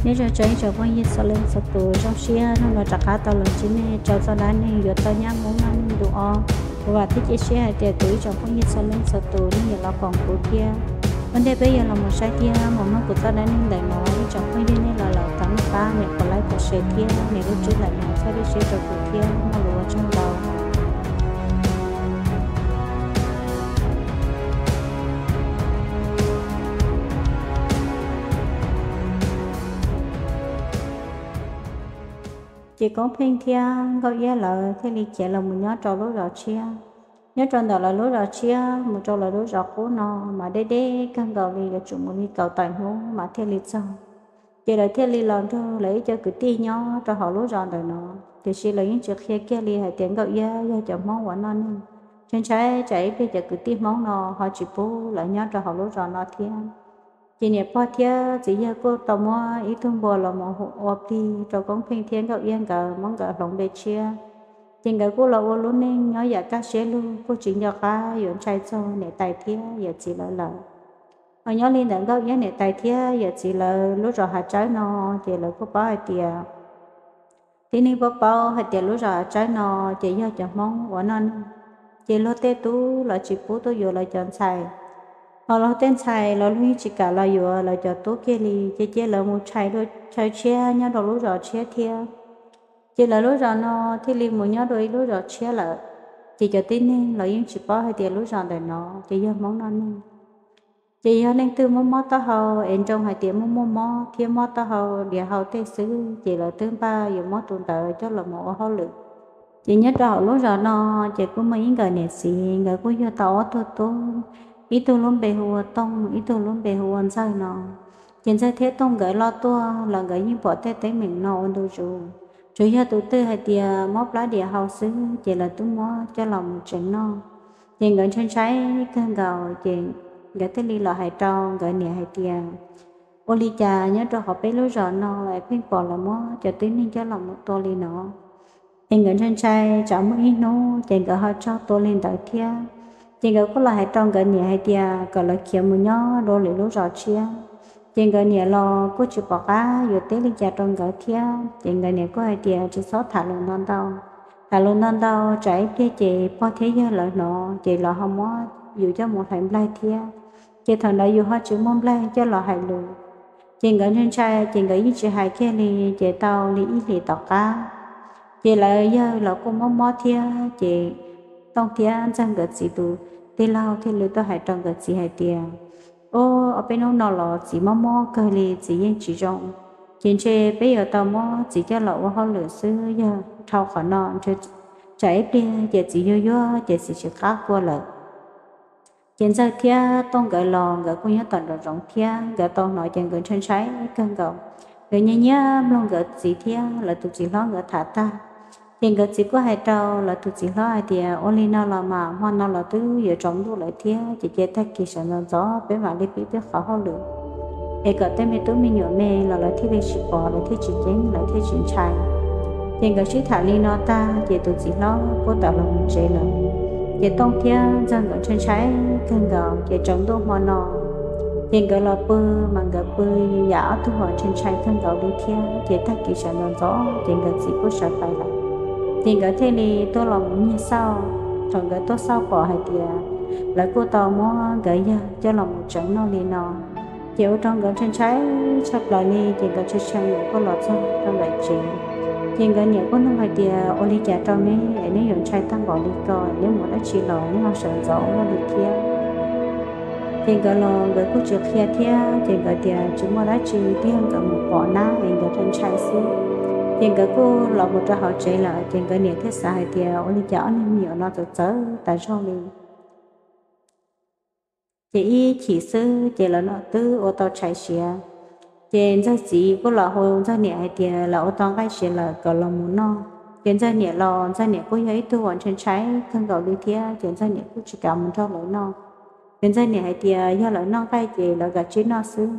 Nyob zoo rau ib tsoom phooj ywg txhua leej txhua tus, zoo siab hnub no rov qab tau los ntsib nej rau txoj dab neeg yuav tau nyab Hmoob noj neeg ntu ob. Kuv vam thiab cia siab hais tias kuv ib tsoom phooj ywg txhua leej txhua tus nej yuav los koom kuv thiab. Ua ntej peb yuav los mus saib thiab mus mloog kuv txoj dab neeg ntawm no, ib tsoom phooj ywg nej los lawm thov nej pab nias like, share thiab nias lub tswb ntawm no txhawb siab rau kuv thiab muaj lus ua tsaug ntau. Ces Koob Pheej thiab Nkauj Iab lawv thiaj li khiav los mus nyob rau lub zos tshiab. Nyob rau ntawm lawv lub zos tshiab mus rau lawv lub zos qub no mas deb deb kawg nkaus li, yuav tsum mus li kaum tawm hnub mas thiaj li txog. Ces lawv thiaj li los nrog lawv ib co kwv tij nyob rau hauv lub zos ntawm no, tiam sis lawv yeej tsis qhia kiag li hais tias Nkauj Iab yog cov Hmoob uas noj neeg. Ntshai ntshai tsam ib pliag cov kwv tij Hmoob no ho tsis pub lawv nyob rau hauv lub zos no thiab. Ces niam pog thiab txiv yawg kuj tau muab ib tug npua los mus ua plig rau Koob Pheej thiab Nkauj Iab nkawd muab nkawd hloov npe tshiab. Ces nkawd kuj los ua lub neej nyob yam kaj siab lug, kuj tsis nco qab yuav ntshai txog niam tais thiab yawm txiv lawv lawm. Ho nyob li ntawm Nkauj Iab niam tais thiab yawm txiv lawv lub zos Hav Tsawb no, ces lawv kuj paub hais tias, tib neeg paub paub hais tias lub zos Hav Tsawb no ces yog cov Hmoob uas noj neeg. Ces luag tej tub los tsis pub tuaj yuav lawv cov ntxhais, ho luag tej ntxhais los luag yeej tsis kam los yuav lawv cov tub kiag li, ces cia lawv mus tshais dua chaw tshiab nyob rau lub zos tshiab thiab. Ces lawv lub zos no thiaj li mus nyob dua ib lub zos tshiab lawm. Ces cov tib neeg los yeej tsis paub hais tias lub zos ntawm no ces yog Hmoob noj neeg. Ces yog leej twg muaj mob taub hau es nroo hais tias muaj muaj mob thiab mob taub hau diav hau tej xwb, ces lawv twb npaj yuav muab tus ntawd coj los mus ua hauj lwm. Ces nyob rau hauv lub zos no, ces kuj muaj ib nkawm niam txiv, nkawd kuj yug tau ob tug tub, ib tug lub npe hu ua Tooj, ib tug lub npe hu ua Ntxawg no. Ces Ntxawg thiab Tooj nkawd loj tuaj los nkawd yeej pom tej teeb meem no ua ntu zus. Tsuas yog tus twg hais tias mob plab diav hau xwb, ces lawv twb muab coj los mus tsev noj. Ces nkawd ntshai ntshai kawg nkaus, ces nkawd thiaj li los hais rau nkawd niam hais tias, ua li cas nyob rau hauv peb lub zos no es pheej pom lawv muab cov tib neeg coj los mus tua li no? Es nkawd ntshai ntshai tsam muaj ib hnub ces nkawd ho raug tua li ntawd thiab. Ces nkawd kuj los hais rau nkawd niam hais tias kom lawv khiav mus nyob dua lwm lub zos tshiab. Ces nkawd niam los kuj tsis pom qab yuav teb li cas rau nkawd thiab, ces nkawd niam kuj hais tias tsis txhob tham lus ntau ntau. Tham lus ntau ntau tsam ib pliag ces pog thiab yawg lawv hnov ces lawv ho muab yus coj mus hlais nplaig thiab, ces thaum ntawd yus ho tsis muaj nplaig coj los hais lus. Ces nkawd ntshai ntshai ces nkawd yeej tsis hais kiag li. Ces tau li ib hlis tom qab, ces lawv yawg los kuj mob mob thiab, ces Tooj thiab Ntxawg nkawd txiv tus tij laug thiaj li tuaj hais rau nkawd txiv hais tias, ub, ob peb hnub no los txiv mob mob kawg li, txiv yeej tsis zoo. Ces ntshe peb yuav tau muab txiv coj los ua hauj lwm xwb, yog dhau qhov no ntshe tsam ib pliag ces txiv yuag yuag ces txiv tsis qab kua lawm. Ces Ntxawg thiab Tooj nkawd los nkawd kuj nyob tom nraum zoov thiab, nkawd tau hnov ces nkawd ntshai ntshai kawg nkaus. Nkawd nyias nyias mloog nkawd txiv thiab lawv tus txiv hlob nkawd tham tag, ces nkawd txiv kuj hais rau lawv tus txiv hlob hais tias, ua li no los mas hmo no los twb yuav tsaus ntuj lawm thiab, ces cia tag kis sawv ntxov ntxov peb mam li pib peb qhov hauj lwm, es kom tej me tub me nyuam me los lawv thiaj li tsis pom, lawv thiaj tsis ceeb, lawv thiaj tsis ntshai. Ces nkawd sib tham li no tag ces tus txiv hlob kuj tawm los mus tsev lawm. Ces Tooj thiab Ntxawg nkawd ntshai ntshai kawg nkaus, ces tsaus ntuj hmo no ces nkawd los pw, mas nkawd pw yam ob tug uas ntshai ntshai kawg nkaus li thiab. Ces tag kis sawv ntxov ntxov ces nkawd txiv kuj sawv pais lawm. Ces nkawd thiaj li tuaj los mus nyiag xauj, thaum nkawd tuaj xauj pom hais tias lawv kuj tau muab nkawd yawg coj los mus tsev noj li no. Ces ua rau nkawd ntshai ntshai tshaj plaws li, ces nkawd tshee tshee kuj los txog rau ntawm tsev. Ces nkawd niam kuj nug hais tias, ua li cas rau neb es neb yuav ntshai tag npaum li ko, neb mus dab tsi los neb ho sawv ntxov ua luaj li thiab? Ces nkawd los nkawd kuj tsis qhia thiab, ces nkawd tias tsis muaj dab tsi, twb yog nkawd mus pom nab es nkawd ntshai ntshai xwb. Ces nkawd kuj los mus rau hauv tsev lawm, ces nkawd niam thiaj xav hais tias ua li cas ob niag me nyuam no txawv txawv tas zog li. Ces ib chim xwb ces lawv twb ua tau tshais siav. Ces Ntxawg txiv kuj los hu Ntxawg niam hais tias lawv ua tau nqaij siav lawm kom los mus noj. Ces Ntxawg niam los Ntxawg niam kuj yog ib tug uas ntshai ntshai kawg nkaus li thiab, ces Ntxawg niam kuj tsis kam mus nrog lawv noj. Ces Ntxawg niam hais tias yog lawv noj nqaij ces lawv kav tsij noj xwb.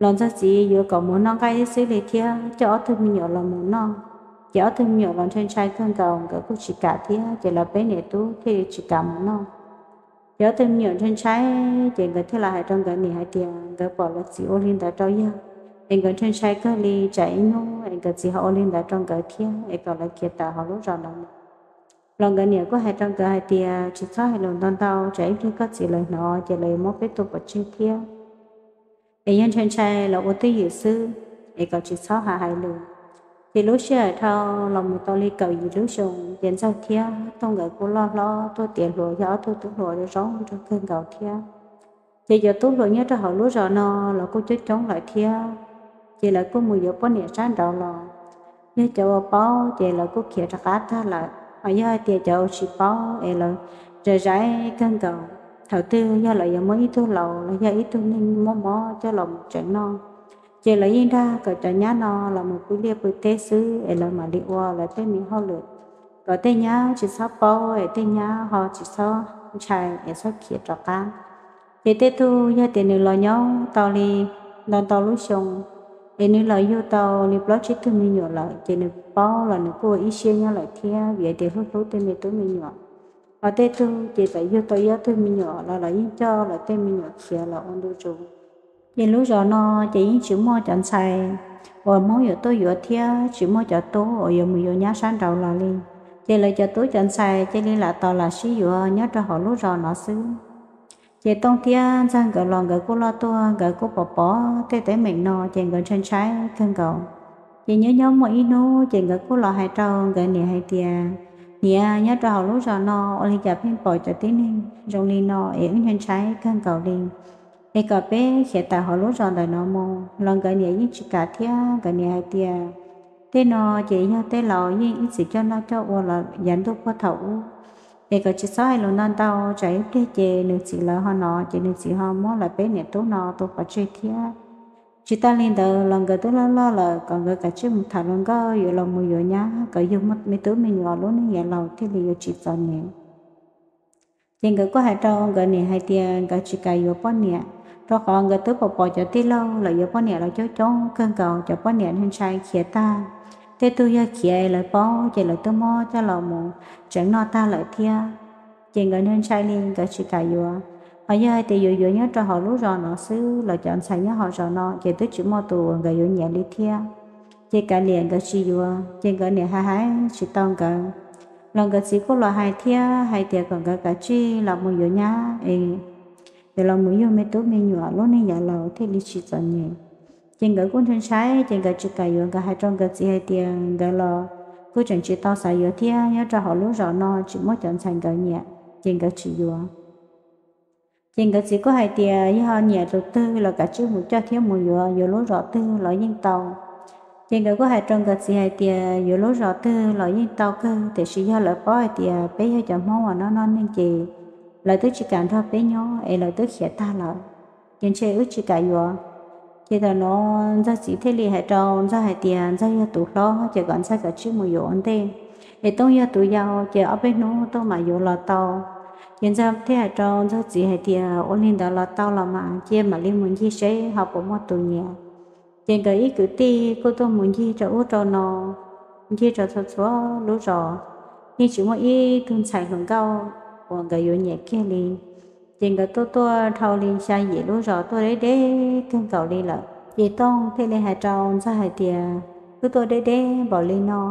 Los Ntxawg txiv yuav kom mus noj nqaij xwb li thiab coj ob tug me nyuam los mus noj. Ces ob tug me nyuam los ntshai ntshai kawg nkaus, nkawd kuj tsis kam thiab, ces lawv peb niam tub thiaj li tsis kam mus noj. Ces ob tug me nyuam ntshai ntshai, ces nkawd thiaj los hais rau nkawd niam hais tias nkawd pom lawv txiv ua li ntawd rau yawg, Es nkawd ntshai ntshai kawg li, tsam ib hnub es nkawd txiv ho ua li ntawd rau nkawd thiab es kom lawv khiav tawm hauv lub zos ntawd mus. Los nkawd niam kuj hais rau nkawd hais tias, tsis txhob hais lus ntau ntau, tsam ib pliag koj txiv lawv hnov ces lawv yuav muab peb tua pov tseg thiab. Es yog ntshai ntshai los ua twj ywm xwb, es kom tsis txhob hais hais lus. Ces lub sij hawm dhau los mus tau li kaum yim lub xyoo, ces Ntxawg thiab Tooj nkawd kuj loj hlob tuaj tiav hluas, yog ob tug tub hluas zoo zoo nraug kawg nkaus thiab. Ces cov tub hluas nyob rau hauv lub zos no los kuj coob coob lawm thiab. Ces lawv kuj mus yuav poj niam sab nraud los, yog cov uas paub ces lawv kuj khiav rov qab tag lawm, ho yog hais tias cov uas tsis paub es lawv zais zais kawg nkaus. Thaum twg yog lawv yuav muab ib tug laus los yog ib tug neeg mob mob coj los mus tsev noj, ces lawv yeej dag kom cov nyab no los mus pw liaj pw teb xwb es lawv mam li ua lawv tej me hauj lwm, kom tej nyab tsis txhob paub es tej nyab ho tsis txhob ntshai es txhob khiav rov qab. Ces tej tug yog tias nws los nyob tau li ntau ntau lub xyoo, es nws los yug tau li plaub tsib tug me nyuam lawm, ces nws paub los nws kuj ua ib siab nyob lawm thiab, vim tias hlub hlub tej me tub me nyuam. Ho tej tug ces txawm yug tau ib ob tug me nyuam los los yeej coj lawv tej me nyuam khiav los ua ntu zus. Ces lub zos no ces yeej tsis muaj cov ntxhais uas Hmoob yuav tuaj yuav thiab tsis muaj cov tub uas yuav mus yuav nyab sab nraud los li. Ces lawv cov tub cov ntxhais cia li lam tos lam sib yuav nyob rau hauv lub zos no xwb. Ces Tooj thiab Ntxawg nkawd los nkawd kuj loj tuaj, nkawd kuj pom pom tej teeb meem no, ces nkawd ntshai ntshai kawg nkaus. Ces nyob nyob muaj ib hnub ces nkawd kuj los hais rau nkawd niam hais tias, niam, nyob rau hauv lub zos no ua li cas pheej pom cov tib neeg zoo li no es wb ntshai ntshai kawg nkaus li, es kom peb khiav tawm hauv lub zos ntawm no mus. Los nkawd niam yeej tsis kam thiab, nkawd niam hais tias, tej no ces yog tej laus yeej ib txwm coj noj coj ua los yav ntuj puag thaum ub, es kom tsis txhob hais lus ntau ntau, tsam ib pliag ces nws txiv lawv ho hnov ces nws txiv ho muab lawv peb niam tub no tua pov tseg thiab. Tsis tas li ntawd los nkawd twb loj loj lawm, kom nkawd kav tsij mus tham hluas nkauj yuav los mus yuav nyab kom yug me tub me nyuam, lub neej yav laus thiaj li yuav tsis txom nyem. Ces nkawd kuj hais rau nkawd niam hais tias nkawd tsis kam yuav poj niam, rau qhov nkawd twb pom pom cov tij laug lawv yuav poj niam los coob coob kawg nkaus, cov poj niam ntshai ntshai khiav tag. Tej tug yog khiav lawv paub ces lawv twb muab coj los mus tsev noj tag lawm thiab. Ces nkawd ntshai ntshai li nkawd tsis kam yuav. Ho yog hais tias yuav yuav nyob rau hauv lub zos no xwb los cov ntxhais nyob hauv zos no ces twb tsis muaj tus uas nkawd yuav nyiam li thiab. Ces kav liam nkawd tsis yuav, ces nkawd niam hais hais tsis tau nkawd. Los nkawd txiv kuj los hais thiab hais tias kom nkawd kav tsij los mus yuav nyab es yuav los mus yug me tub me nyuam, lub neej yav laus thiaj li tsis txom nyem. Ces nkawd kuj ntshai ntshai ces nkawd tsis kam yuav, nkawd hais rau nkawd txiv hais tias nkawd los kuj tseem tsis tau xav yuav thiab, nyob rau hauv lub zos no tsis muaj cov ntxhais nkawd nyiam, ces nkawd tsis yuav. Ces nkawd txiv kuj hais tias yog nyiam tus twg los kav tsij mus coj thiab mus yuav, yuav lub zos twg los yeej tau. Ces nkawd kuj hais rau nkawd txiv hais tias yuav lub zos twg los yeej tau kawg, tiam sis yog lawv paub hais tias peb yog cov Hmoob uas noj noj neeg ces lawv twb tsis kam nrog peb nyob es lawv twb khiav tag lawm, ces ntshe wb tsis kam yuav. Ces thaum no Ntxawg txiv thiaj li hais rau Ntxawg hais tias Ntxawg yog tus hlob ces kom Ntxawg kav tsij mus yuav ua ntej, es Tooj yog tus yau ces ob peb hnub Tooj mam yuav los tau. Ces Ntxawg thiaj hais rau Ntxawg txiv hais tias ua li ntawd los tau los mas, cia mam li mus ncig seb ho puas muaj tus nyiam. Ces nkawd ib kwv tij kuj tuaj mus ncig rau ub rau no, ncig rau txhua txhua lub zos, yeej tsis muaj ib tug ntxhais hluas nkauj uas nkawd yuav nyiam kiag li. Ces nkawd tuaj tuaj dhau li xya yim lub zos tuaj deb deb kawg nkaus li lawm. Ces Tooj thiaj li hais rau Ntxawg hais tias wb tuaj deb deb npaum li no,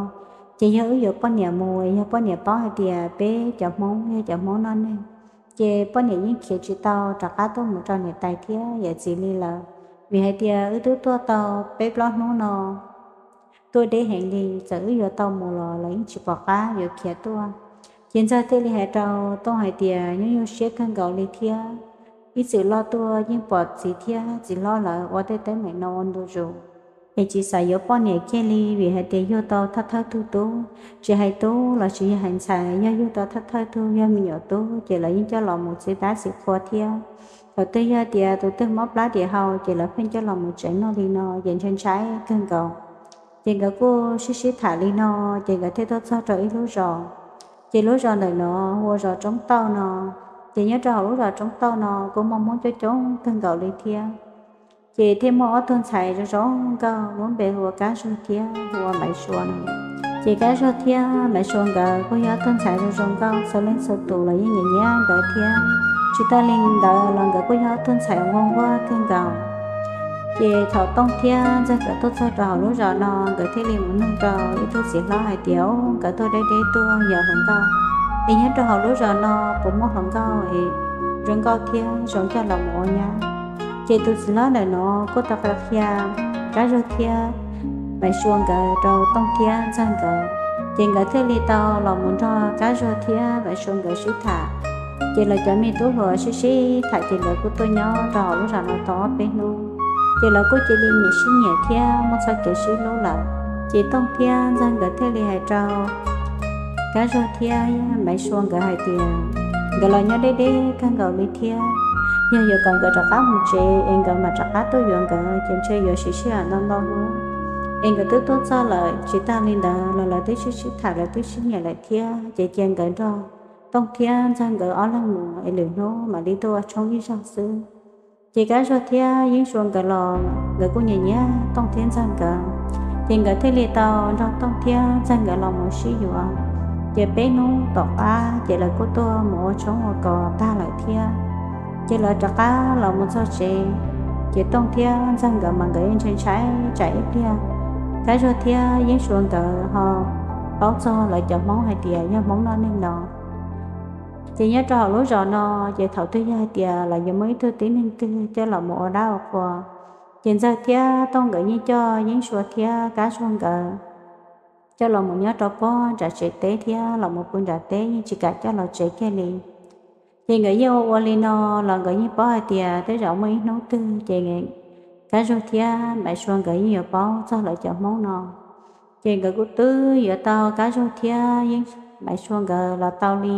ces yog wb yuav poj niam mus, yog poj niam paub hais tias peb cov Hmoob yog cov Hmoob noj neeg, ces poj niam yeej khiav tsis tau rov qab tuaj mus rau niam tais thiab yawm txiv li lawm. Vim hais tias wb twb tuaj tau peb plaub hnub no, tuaj deb heev li, txawm wb yuav tau mus los lawv yeej tsis pom qab yuav khiav tuaj. Ces Ntxawg thiaj li hais rau Tooj hais tias nyuaj nyuaj siab kawg nkaus li thiab, ib txwm loj tuaj yeej pom txiv thiab txiv hlob lawv ua tej teeb meem no ua ntu zus, es tsis xav yuav poj niam kiag li, vim hais tias yug tau thawj thawj tug tub, tsis hais tub los sis yog hais ntxhais, yog yug tau thawj thawj tug yog me nyuam tub ces lawv yeej coj los mus txiv dab txiv qhua thiab. Thaum twg yog tias tus twg mob plab diam hau ces lawv pheej coj los mus tsev noj li no, ces ntshai ntshai kawg nkaus. Ces nkawd kuj sib sib tham li no, ces nkawd thiaj tuaj txog rau ib lub zos. Ces lub zos ntawm no hu ua zos Roob Tauj no. Ces nyob rau hauv lub zos Roob Tauj no kuj muaj Hmoob coob coob kawg nkaus li thiab. Ces thiaj muaj ob tug ntxhais zoo zoo nkauj, lub npe hu ua Kab Zuag thiab hu ua Maiv Sua no. Ces Kab Zuag thiab Maiv Sua nkawd kuj yog ob tug ntxhais zoo zoo nkauj, txhua leej txhua tus los yeej nyiam nyiam nkawd thiab. Tsis tas li ntawd los nkawd kuj yog ob tug ntxhais uas nquag nquag kawg nkaus. Ces thaum Tooj thiab Ntxawg nkawd tuaj txog rau hauv lub zos no, nkawd thiaj li mus nug rau ib tug txiv hlob hais tias, Au, nkawd tuaj deb deb tuaj yos hluas nkauj, es nyob rau hauv lub zos no puas muaj hluas nkauj es zoo nkauj thiab zoo coj los mus ua nyab? Ces tus txiv hlob ntawm no kuj tau qhia Kab Zuag thiab Maiv Sua nkawd rau Tooj thiab Ntxawg nkawd. Ces nkawd thiaj li tau los mus nrog Kab Zuag thiab Maiv Sua nkawd sib tham. Ces lawv cov me tub hluas sib sib tham ces lawv kuj tuaj nyob rau hauv lub zos no tau ob peb hnub, ces lawv kuj cia li nyiam sib nyiam thiab muaj txoj kev sib hlub lawm. Ces Tooj thiab Ntxawg nkawd thiaj li hais rau Kab Zuag thiab Maiv Sua nkawd hais tias, nkawd los nyob deb deb kawg nkaus li thiab, yog yuav kom nkawd rov qab mus tsev es nkawd mam rov qab tuaj yuav nkawd ces ntshe yuav siv sij hawm ntau ntau hnub, es nkawd twb tuaj txog lawm. Tsis tas li ntawd los lawv twb sib sib tham, lawv twb sib nyiam lawm thiab, ces cia nkawd nrog Tooj thiab Ntxawg nkawd ob leeg mus es lwm hnub mam li tuaj ua tshoob ib zaug xwb. Ces Kab Zuag thiab Yeeb Sua nkawd los nkawd kuj nyiam nyiam Tooj thiab Ntxawg nkawd, ces nkawd thiaj li tau nrog Tooj thiab Ntxawg nkawd los mus sib yuav. Ces peb hnub tom qab ces lawv kuj tuaj mus ua tshoob ua kos tag lawm thiab, ces lawv rov qab los mus txog tsev. Ces Tooj thiab Ntxawg nkawd mas nkawd yeej ntshai ntshai tsam ib pliag Kab Zuag thiab Yeeb Sua nkawd ho paub txog lawv cov Hmoob hais tias yog Hmoob noj neeg no. Ces nyob rau hauv lub zos no, ces thaum twg yog hais tias lawv yuav muaj ib tug tib neeg twg coj los mus ua dab ua qhua, ces Ntxawg thiab Tooj nkawd yeej coj Yeeb Sua thiab Kab Zuag nkawd coj los mus nyob rau pob nram tsev teb thiab los mus pw nram teb, yeej tsis kam coj los tsev kiag li. Ces nkawd yeej ua ua li no los nkawd yeej paub hais tias tej zaum muaj ib hnub twg ces Kab Zuag thiab Maiv Sua nkawd yeej yuav paub txog lawv cov Hmoob no. Ces nkawd kuj twb yuav tau Kab Zuag thiab Yeeb, Maiv Sua nkawd los tau li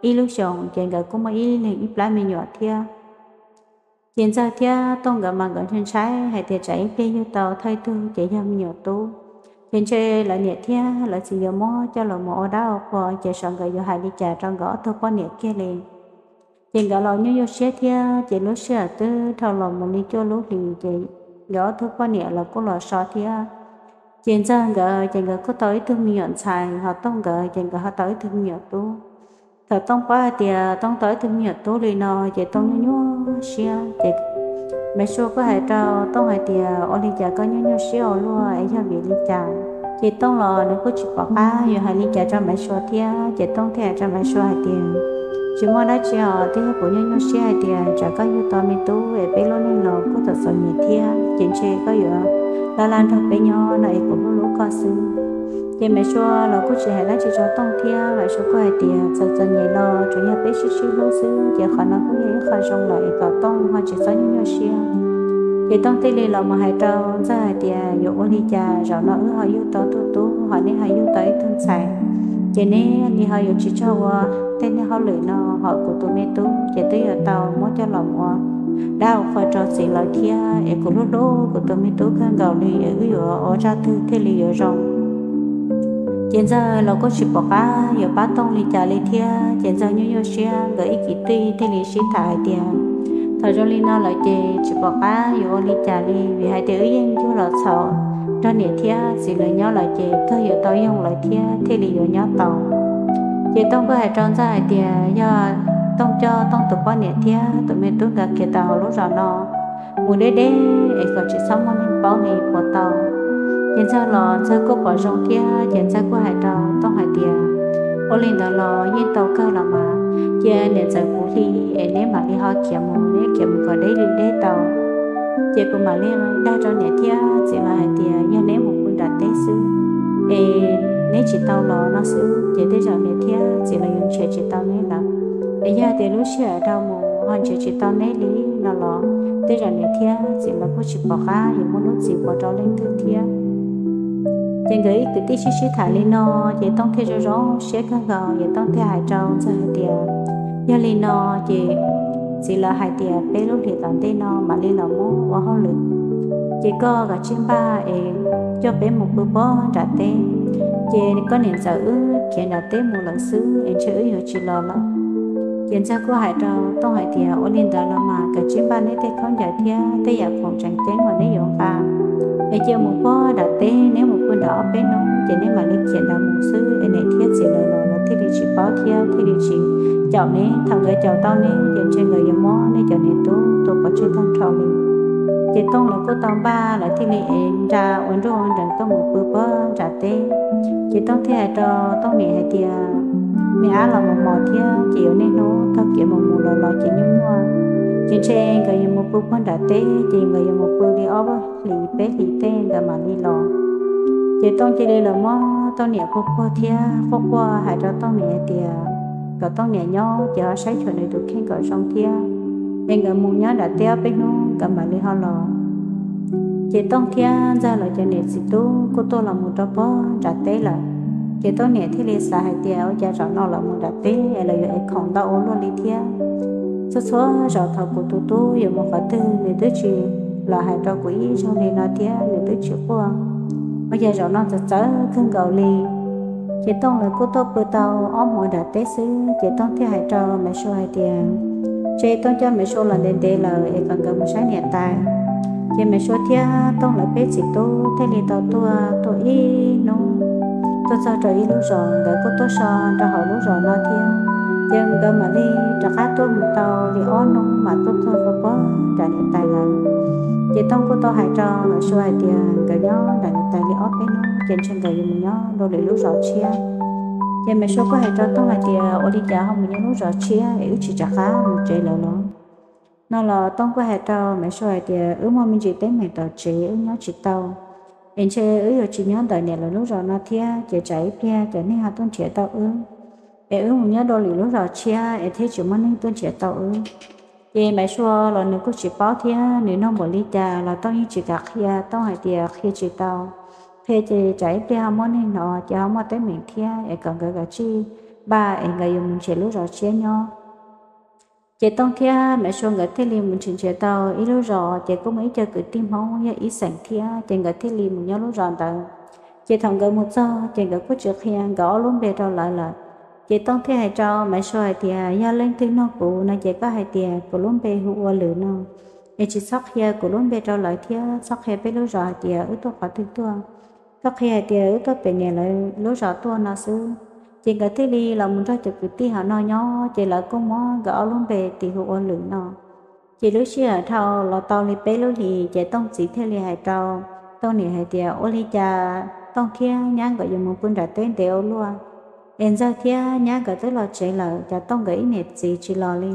ib lub xyoos, ces nkawd kuj muaj ib leeg ib plab me nyuam thiab. Ces Ntxawg thiab Tooj nkawd mas nkawd ntshai ntshai hais tias tsam ib pliag yug tau thawj tug ces yog me nyuam tub, ces ntshe lawv niam thiab lawv txiv yuav muab coj los mus ua dab ua qhua, ces xyov nkawd yuav hais li cas rau nkawd ob tug poj niam kiag li. Ces nkawd los nyuaj nyuaj siab thiab, ces lub sij hawm twb dhau los mus li cuaj lub hlis, ces nkawd ob tug poj niam los kuj los so thiab. Ces Ntxawg nkawd ces nkawd kuj tau ib tug me nyuam ntxhais, ho Tooj nkawd ces nkawd ho tau ib tug me nyuam tub. Thaum Tooj paub hais tias Tooj tau ib tug me nyuam tub li no, ces Tooj nyuaj nyuaj siab, ces Maiv Sua kuj hais rau Tooj hais tias, Ua li cas koj nyuaj nyuaj siab ua luaj es yog vim li cas? Ces Tooj los nws kuj tsis pom qab yuav hais li cas rau Maiv Sua thiab, ces Tooj thiaj hais rau Maiv Sua hais tias, Tsis muaj dab tsi os, twb yog kuv nyuaj nyuaj siab hais tias tsam koj yug tau me tub es peb lub neej los kuj txom txom nyem thiab, ces ntshe koj yuav laj laj nrog peb nyob no es kuv hlub hlub koj xwb. Ces Maiv Sua los kuj tsis hais dab tsi rau Tooj thiab, Maiv Sua kuj hais tias, Txawm txom nyem los tsuas yog peb sib sib hlub xwb, ces qhov no kuj yog ib qho zoo lawm es kom Tooj ho tsis txhob nyuaj nyuaj siab. Ces Tooj thiaj li los mus hais rau Ntxawg hais tias, Yuav ua li cas, zaum no wb ho yug tau tug tub, ho neb ho yug tau ib tug ntxhais, ces neb li ho yuav tsis txhob ua tej niag hauj lwm no, ho kuv tus me tub ces twb yuav tau muab coj los ua dab ua qhua rau txiv lawv thiab, es kuv hlub hlub kuv tus me tub kawg nkaus li, es wb yuav ua zaj twg thiaj li yuav zoo? Ces Ntxawg los kuj tsis pom qab yuav pab Tooj li cas li thiab, ces Ntxawg nyuaj nyuaj siab, nkawd ib kwv tij thiaj li sib tham hais tias, Thaum zoo li no lawm ces tsis pom qab yuav ua li cas li, vim hais tias wb yeej yug los txhaum nrog niam thiab txiv lawv nyob lawm, ces kawg yuav tau yoog lawm thiab thiaj li yuav nyob tau. Ces Tooj kuj hais rau Ntxawg hais tias, Yog Tooj coj Tooj tus poj niam thiab tus me tub nkawd khiav tawm hauv lub zos no mus deb deb es kom tsis txhob muaj neeg paub li puas tau? Ces Ntxawg los Ntxawg kuj pom zoo thiab, ces Ntxawg kuj hais rau Tooj hais tias, Ua li ntawd los yeej tau kawg los mas, cia niam txawm puv hli es neb mam li ho khiav mus, neb khiav mus kom deb li deb tau, ces kuv mam li dag rau niam thiab txiv lawv hais tias yog neb mus pw nram teb xwb es neb tsis tau los no xwb, ces tej zaum niam thiab txiv lawv yuav nrhiav tsis tau neb lawm. Es yog tias lub sij hawm dhau mus ho nrhiav tsis tau neb li no los, tej zaum niam thiab txiv lawv kuj tsis pom qab yuav muab lub txim pub rau leej twg thiab. Ces nkawd ib kwv tij sib sib tham li no, ces Tooj thiaj zoo zoo siab kawg nkaus, ces Tooj thiaj hais rau Ntxawg hais tias, Yog li no ces txiv lawv hais tias peb lub hlis tom ntej no mam li los muab ua hauj lwm, ces koj kav tsij npaj es coj peb mus pw pob nram teb, ces koj niam ntxawm wb khiav nram teb mus lawm xwb es ntshe wb yuav tsis los lawm. Ces Ntxawg kuj hais rau Tooj hais tias, Ua li ntawd los mas kav tsij npaj neb tej khaub ncaws thiab tej yam khoom tseem ceeb uas neb yuav nqa, es cia mus pob nram teb, neb mus pw nram ob peb hnub ces neb mam li khiav nram mus xwb, es niam thiab txiv lawv los lawv thiaj li tsis paub thiab thiaj li tsis caum neb. Thaum nkawd caum tau neb ces ntshe nkawd yuav muab nej cov niam tub tua pov tseg tag nrho li. Ces Tooj lawv kuj tau npaj, lawv thiaj li ev nra ua nruj ua nrees tuaj mus pw puag nram teb. Ces Tooj thiaj hais rau Tooj niam hais tias, Me ab, los mus mos thiab ces yuav niaj hnub taug kev mus mus los los ces nyuaj nyuaj, ces ntshe nkawd yuav mus pw puag nram teb, ces nkawd yuav mus pw li ob hlis peb hlis tej nkawd mam li los. Ces Tooj cia li los muab Tooj niam puag puag thiab quaj quaj hais rau Tooj niam hais tias kom Tooj niam nyob ces ho saib xyuas nws tus kheej kom zoo thiab, es nkawd mus nyob nram teb ob peb hnub nkawd mam li ho los. Ces Tooj thiab Ntxawg lawv cov niam txiv tub kuj tuaj los mus rau puag nram teb lawm. Ces Tooj niam thiaj li xav hais tias, Ua cas zaum no lawv mus nram teb es lawv yuav ev khoom ntau ua luaj li thiab? Txhua txhua zaus thaum kuv tus tub yuav mus qhov twg nws twb tsis los hais rau kuv ib zaug li no thiab nws twb tsis quaj. Ua cas zaum no txawv txawv kawg nkaus li? Ces Tooj lawv kuj tuaj pw tau ob hmos nram teb xwb, ces Tooj thiaj hais rau Maiv Sua hais tias, Ntshe Tooj coj Maiv Sua los ntev ntev lawm es kom nkawd mus saib niam tais. Ces Maiv Sua thiab Tooj lawv peb txiv tub thiaj li tau tuaj, tuaj ib hnub, tuaj txog rau ib lub zos, nkawd kuj tuaj so rau hauv lub zos no thiab. Ces nkawd mam li rov qab tuaj mus tau li ob hnub mas tuaj txog rau puag nram niam tais lawm. Ces Tooj kuj tau hais rau Maiv Sua hais tias nkawd nyob nram niam tais li ob peb hnub ces ntshe nkawd yuav mus nyob dua lwm lub zos tshiab. Ces Maiv Sua kuj hais rau Tooj hais tias, Ua li cas ho mus nyob lub zos tshiab es wb tsis rov qab mus tsev lawv los? No los Tooj kuj hais rau Maiv Sua hais tias, Wb muaj me ntsis teeb meem tom tsev wb nyob tsis tau, es ntshe wb yuav tsis nyob ntawm niam lawv lub zos no thiab, ces tsam ib pliag cov neeg ho tuaj nrhiav tau wb, es wb mus nyob dua lwm lub zos tshiab es thiaj tsis muaj neeg tuaj nrhiav tau wb. Ces Maiv Sua los nws kuj tsis paub thiab, nws nug npaum li cas los Tooj yeej tsis kam qhia, Tooj hais tias qhia tsis tau, qhia ces tsam ib pliag ho muaj neeg hnov ces ho muaj teeb meem thiab, es kom nkawd kav tsij npaj es nkawd yuav mus nrhiav lub zos tshiab nyob. Ces Tooj thiab Maiv Sua nkawd thiaj li mus nrhiav nrhiav tau ib lub zos, ces kuj muaj ib co kwv tij Hmoob yog ib xeem thiab, ces nkawd thiaj li mus nyob lub zos ntawd. Ces thaum nkawd mus txog ces nkawd kuj tsis qhia nkawd ob lub npe rau lawv lawm. Ces Tooj thiaj hais rau Maiv Sua hais tias, Yog leej twg nug kuv no ces koj hais tias kuv lub npe hu ua Lwm no, es tsis txhob qhia kuv lub npe rau lawv thiab txhob qhia peb lub zos hais tias wb tuaj qhov twg tuaj. Koj qhia hais tias wb tuaj pem niam lawv lub zos tuaj no xwb. Ces nkawd thiaj li los mus nrog cov kwv tij hauv no nyob, ces lawv kuj muab nkawd ob lub npe tis hu ua Lwm no. Ces lub sij hawm dhau los tau li peb lub hlis, ces Tooj txiv thiaj li hais rau Tooj niam hais tias, Ua li cas Tooj thiab nyab nkawd yuav mus pw nram teb ntev ua luaj, es Ntxawg thiab nyab nkawd twb los tsev lawm, cas Tooj nkawd ib niam txiv tsis los li?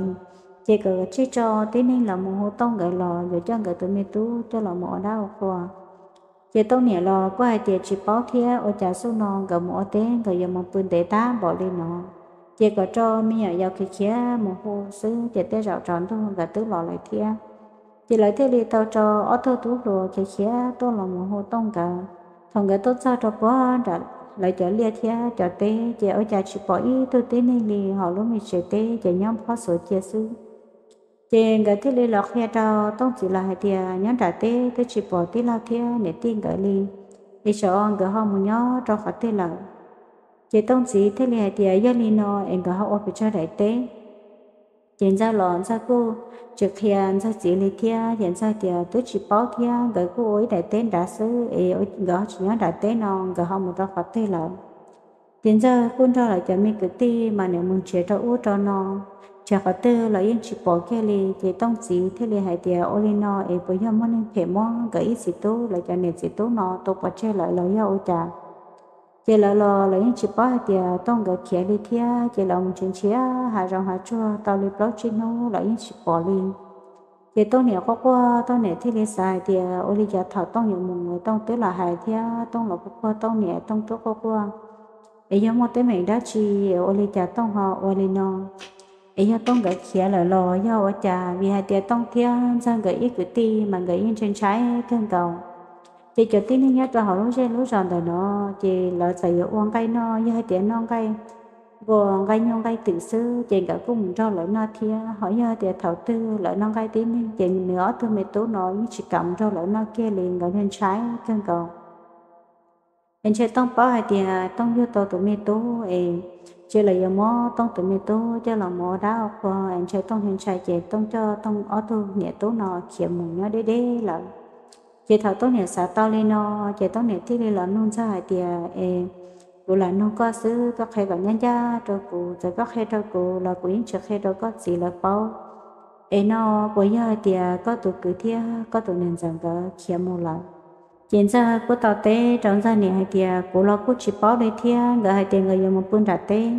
Ces kom tsij tso tib neeg los mus hu Tooj nkawd los yuav coj nkawd tus me tub coj los mus ua dab ua qhua. Ces Tooj niam los kuj hais tias tsis paub thiab, ua cas xub no nkawd mus ua teb nkawd yuav mus pw ntev tag npaum li no. Ces kom rau me nyuam yaus khiav khiav mus hu xwb, ces tej zaum tsaus ntuj nkawd twb los lawm thiab. Ces lawv thiaj li tau rau ob tug tub hluas khiav khiav tuaj los mus hu Tooj nkawd. Thaum nkawd tuaj txog rau puag nram lawv cov liaj thiab cov teb, ces ua cas tsis pom ib tug tib neeg li, hos lub me tsev teb ces nyob phob xuav cia xwb. Ces nkawd thiaj li los qhia rau Tooj txiv lawv hais tias, Nyob nram teb twb tsis pom tij laug thiab niam tij nkawd li, es xyov nkawd ho mus nyob rau qhov twg lawm. Ces Tooj txiv thiaj li hais tias, Yog li no es nkawd ho ua pes tsawg daim teb? Ces Ntxawg los Ntxawg kuj tsis qhia Ntxawg txiv li thiab, ces Ntxawg tias twb tsis paub thiab, nkawd kuj ua ib daim teb nrad xwb es nkawd ho tsis nyob nram teb no, nkawd ho mus rau qhov twg lawm? Ces Ntxawg kuj nrog lawv cov me kwv tij mas nws mus nrhiav rau ub rau no, nrhiav qhov twg los yeej tsis pom kiag li. Ces Tooj txiv thiaj li hais tias, Ua li no es puas yog muaj neeg phem muab nkawd ib txiv tub, lawv cov niam txiv tub no tua pov tseg lawm los yog ua cas? Ces lawv los lawv yeej tsis paub hais tias Tooj nkawd khiav li thiab, ces lawv mus nrhiav nrhiav hav zoov hav tsuag tau li plaub tsib hnub los yeej tsis pom li. Ces Tooj niam quaj quaj, Tooj niam thiaj li xav hais tias, Ua li cas thaum Tooj yuav mus Tooj twb los hais thiab? Tooj los quaj quaj Tooj niam, Tooj twb quaj quaj, es yog muaj teeb meem dab tsi, ua li cas Tooj ho ua li no? Es yog Tooj nkawd khiav lawm los yog ua cas? Vim hais tias Tooj thiab Ntxawg nkawd ib kwv tij mas nkawd yeej ntshai ntshai kawg nkaus. Ces cov tib neeg nyob rau hauv lub zej lub zos ntawm no, ces lawv txawm yuav ua nqaij noj, yog hais tias noj nqaij npua nqaij nyuj nqaij twm xwb ces nkawd kuj mus nrog lawv noj thiab. Ho yog hais tias thaum twg lawv noj nqaij tib neeg ces nws ob tug me tub no yeej tsis kam mus nrog lawv noj kiag li, nkawd ntshai kawg nkaus. Es ntshe Tooj paub hais tias Tooj yug tau tus me tub es ntshe lawv yuav muab Tooj tus me tub coj los mus ua dab ua qhua, es ntshe Tooj ntshai ces Tooj coj Tooj ob tug niam tub no khiav mus nyob deb deb lawm. Ces thaum Tooj niam xav tau li no, ces Tooj niam thiaj li los nug Ntxawg hais tias, Es kuv lam nug koj xwb, koj qhia kom ncaj ncaj rau kuv, txawm koj qhia rau kuv los kuv yeej tsis qhia rau koj txiv lawv paub. Es no puas yog hais tias koj tus kwv thiab koj tus niam ntxawm nkawd khiav mus lawm? Ces Ntxawg kuj tau teb rau Ntxawg niam hais tias, Kuv los kuj tsis paub li thiab, nkawd hais tias nkawd yuav mus pw nram teb,